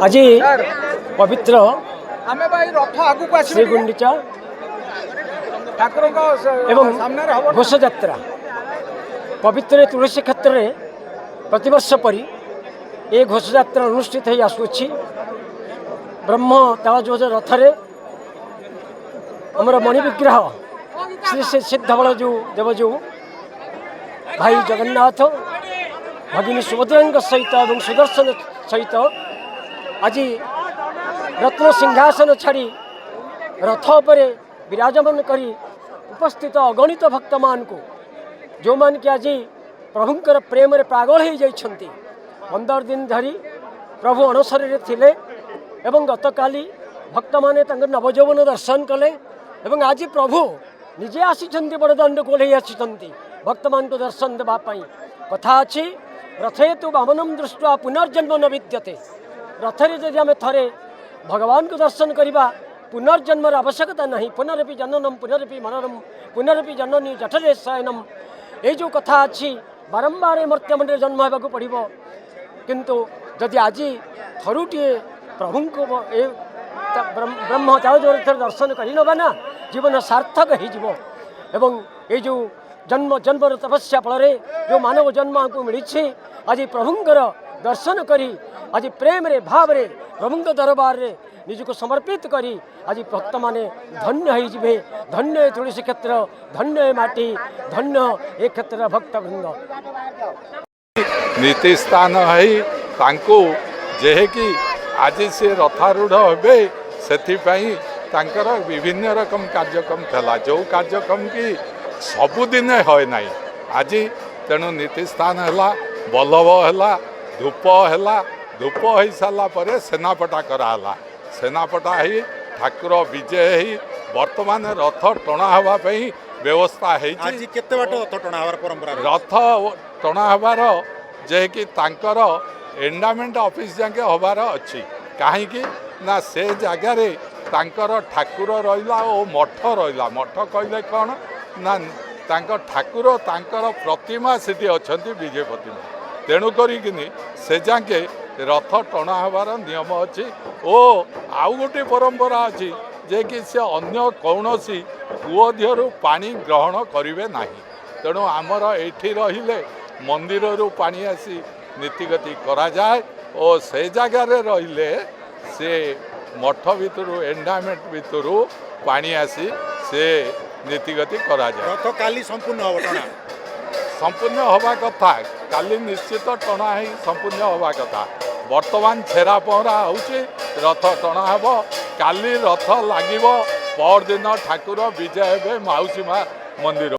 ଆଜି ପବିତ୍ର ଆମେ ଭାଇ ରଥ ଆଗକୁ ଆସିବେ। ଶ୍ରୀଗୁଣ୍ଡିଚା ଠାକୁରଙ୍କ ଏବଂ ସାମ୍ନାରେ ହବ। ଘୋଷଯାତ୍ରା ପବିତ୍ର ତୁଳସୀ କ୍ଷେତ୍ରରେ ପ୍ରତିବର୍ଷ ପରି ଏ ଘୋଷଯାତ୍ରା ଅନୁଷ୍ଠିତ ହୋଇ ଆସୁଅଛି। ବ୍ରହ୍ମ ତାଳଧ୍ୱଜ ରଥରେ ଆମର ମଣି ବିଗ୍ରହ ଶ୍ରୀ ଶ୍ରୀ ସିଦ୍ଧବଳ ଯେଉଁ ଦେବଜୀଉ ଭାଇ ଜଗନ୍ନାଥ, ଭଗିନୀ ସୁଭଦ୍ରାଙ୍କ ସହିତ ଏବଂ ସୁଦର୍ଶନ ସହିତ ଆଜି ରତ୍ନ ସିଂହାସନ ଛାଡ଼ି ରଥ ଉପରେ ବିରାଜମାନ କରି ଉପସ୍ଥିତ ଅଗଣିତ ଭକ୍ତମାନଙ୍କୁ, ଯେଉଁମାନେ କି ଆଜି ପ୍ରଭୁଙ୍କର ପ୍ରେମରେ ପାଗଳ ହୋଇଯାଇଛନ୍ତି। 15 ଦିନ ଧରି ପ୍ରଭୁ ଅଣସରରେ ଥିଲେ ଏବଂ ଗତକାଲି ଭକ୍ତମାନେ ତାଙ୍କର ନବଯୌବନ ଦର୍ଶନ କଲେ ଏବଂ ଆଜି ପ୍ରଭୁ ନିଜେ ଆସିଛନ୍ତି, ବଡ଼ଦାଣ୍ଡକୁ ଓହ୍ଲେଇ ଆସିଛନ୍ତି ଭକ୍ତମାନଙ୍କୁ ଦର୍ଶନ ଦେବା ପାଇଁ। କଥା ଅଛି, "ରଥେ ତୁ ବାମନମ ଦୃଷ୍ଟ୍ୱା ପୁନର୍ଜନ୍ମ ନ ବିଦ୍ୟତେ।" ରଥରେ ଯଦି ଆମେ ଥରେ ଭଗବାନଙ୍କୁ ଦର୍ଶନ କରିବା, ପୁନର୍ଜନ୍ମର ଆବଶ୍ୟକତା ନାହିଁ। "ପୁନରପି ଜନନମ ପୁନରପି ମରଣମ ପୁନରପି ଜନନୀ ଜଠରେ ଶୟନମ", ଏଇ ଯେଉଁ କଥା ଅଛି, ବାରମ୍ବାର ଏ ମର୍ତ୍ତ୍ୟମଣ୍ଡଳରେ ଜନ୍ମ ହେବାକୁ ପଡ଼ିବ। କିନ୍ତୁ ଯଦି ଆଜି ଥରୁଟିଏ ପ୍ରଭୁଙ୍କୁ ଏ ବ୍ରହ୍ମ ଚାଉଳ ଦର୍ଶନ କରିନେବା ନା, ଜୀବନ ସାର୍ଥକ ହେଇଯିବ। ଏବଂ ଏଇ ଯେଉଁ ଜନ୍ମ ଜନ୍ମର ତପସ୍ୟା ଫଳରେ ଯେଉଁ ମାନବ ଜନ୍ମ ଆମକୁ ମିଳିଛି, ଆଜି ପ୍ରଭୁଙ୍କର ଦର୍ଶନ କରି, ଆଜି ପ୍ରେମରେ ଭାବରେ ପ୍ରଭୁଙ୍କ ଦରବାରରେ ନିଜକୁ ସମର୍ପିତ କରି ଆଜି ଭକ୍ତମାନେ ଧନ୍ୟ ହେଇଯିବେ। ଧନ୍ୟ ଏ ତୁଳସୀ କ୍ଷେତ୍ର, ଧନ୍ୟ ଏ ମାଟି, ଧନ୍ୟ ଏ କ୍ଷେତ୍ରର ଭକ୍ତବୃନ୍ଦ। ନୀତି ସ୍ଥାନ ହେଇ ତାଙ୍କୁ ଯେହେକି ଆଜି ସେ ରଥାରୂଢ଼ ହେବେ, ସେଥିପାଇଁ ତାଙ୍କର ବିଭିନ୍ନ ରକମ କାର୍ଯ୍ୟକ୍ରମ ଥିଲା, ଯେଉଁ କାର୍ଯ୍ୟକ୍ରମ କି ସବୁଦିନେ ହୁଏ ନାହିଁ ଆଜି। ତେଣୁ ନୀତି ସ୍ଥାନ ହେଲା, ବଲ୍ଲଭ ହେଲା, ଧୂପ ହେଲା। ଧୂପ ହେଇସାରିଲା ପରେ ସେନାପଟା କରାହେଲା। ସେନାପଟା ହେଇ ଠାକୁର ବିଜେ ହେଇ ବର୍ତ୍ତମାନ ରଥ ଟଣା ହେବା ପାଇଁ ବ୍ୟବସ୍ଥା ହେଇଛି। ଆଜି କେତେ ବାଟ ରଥ ଟଣା ହେବାର ପରମ୍ପରା ରହିଛି? ରଥ ଟଣା ହେବାର ଯେ କି ତାଙ୍କର ଏଣ୍ଡାମେଣ୍ଟ ଅଫିସ୍ ଯାକେ ହେବାର ଅଛି। କାହିଁକି ନା ସେ ଜାଗାରେ ତାଙ୍କର ଠାକୁର ରହିଲା ଓ ମଠ ରହିଲା। ମଠ କହିଲେ କ'ଣ ନା ତାଙ୍କ ଠାକୁର, ତାଙ୍କର ପ୍ରତିମା ସେଠି ଅଛନ୍ତି, ବିଜୟ ପ୍ରତିମା। ତେଣୁ କରିକିନି ସେ ଯାକେ ରଥ ଟଣା ହେବାର ନିୟମ ଅଛି। ଓ ଆଉ ଗୋଟିଏ ପରମ୍ପରା ଅଛି ଯେ କି ସେ ଅନ୍ୟ କୌଣସି କୂଅ ଦିହରୁ ପାଣି ଗ୍ରହଣ କରିବେ ନାହିଁ। ତେଣୁ ଆମର ଏଇଠି ରହିଲେ ମନ୍ଦିରରୁ ପାଣି ଆସି ନୀତିଗତି କରାଯାଏ ଓ ସେ ଜାଗାରେ ରହିଲେ ସେ ମଠ ଭିତରୁ, ଏଣ୍ଡାମେଣ୍ଟ ଭିତରୁ ପାଣି ଆସି ସେ ନୀତିଗତି କରାଯାଏ। ରଥ କାଲି ସମ୍ପୂର୍ଣ୍ଣ ହବ ଟଣା? ସମ୍ପୂର୍ଣ୍ଣ ହେବା କଥା, କାଲି ନିଶ୍ଚିତ ଟଣା ହେଇ ସମ୍ପୂର୍ଣ୍ଣ ହେବା କଥା। ବର୍ତ୍ତମାନ ଛେରା ପହଁରା ହେଉଛି, ରଥ ଟଣା ହେବ, କାଲି ରଥ ଲାଗିବ, ପରଦିନ ଠାକୁର ବିଜେ ହେବେ ମାଉସୀ ମା ମନ୍ଦିର।